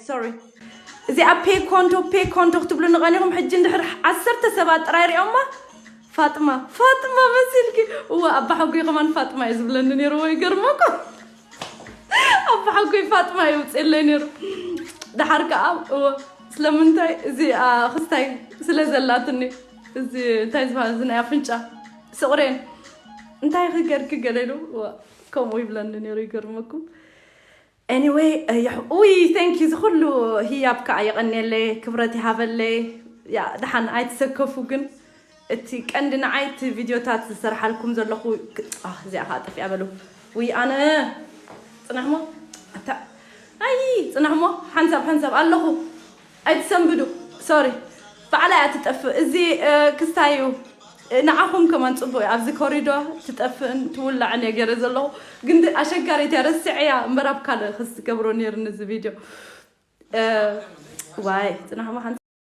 ሶሪ። እዚኣ ፔኮንቶ ፔኮንቶ ክትብሉ ንቐኒኹም። ሕጂ እንድሕር ዓሰርተ ሰባት ጥራይ ሪኦማ፣ ፋጥማ ፋጥማ መሲልኪ። እወ፣ ኣባ ሓጎይ ከማን ፋጥማ እዩ ዝብለኒ ነይሩ። ወይ ገርመኩም፣ ኣባ ሓጎይ ፋጥማ ይውፅእለይ ነይሩ። ደሓር ከዓ እወ፣ ስለምንታይ እዚ ክስታይ ስለ ዘላትኒ፣ እዚ እንታይ ዝበሃል፣ እዚ ናይ ኣፍንጫ ስቑሬን እንታይ ክገርኪ ገለ ኢሉ፣ እወ፣ ከምኡ ይብለኒ ነይሩ። ይገርመኩም። Anyway፣ ውይ፣ thank you ዝኩሉ ህያብ ከዓ የቐንየለይ፣ ክብረት ይሃበለይ። ያ ደሓን ኣይትሰከፉ፣ ግን እቲ ቀንዲ ንዓይ እቲ ቪድዮታት ዝሰርሓልኩም ዘለኹ፣ እዚኣ ከዓ ጠፊኣ በሉ። ውይ ኣነ ፅናሕሞ፣ ኣይ ፅናሕሞ፣ ሓንሳብ ሓንሳብ ኣለኹ። ኣይትሰንብዱ። ሶሪ፣ ባዕላ እያ ትጠፍእ። እዚ ክስታይ እዩ። ንዓኹም ከማን ፅቡቅ እዩ። ኣብዚ ኮሪዶ ትጠፍእን ትውላዕን እየ ገይረ ዘለኹ፣ ግን ኣሸጋሪት እያ፣ ረስዐያ እምበር ኣብ ካልእ ክስ ገብሮ ነይርኒ እዚ ቪድዮ። ዋይ ፅናሕሞ ሓንሳብ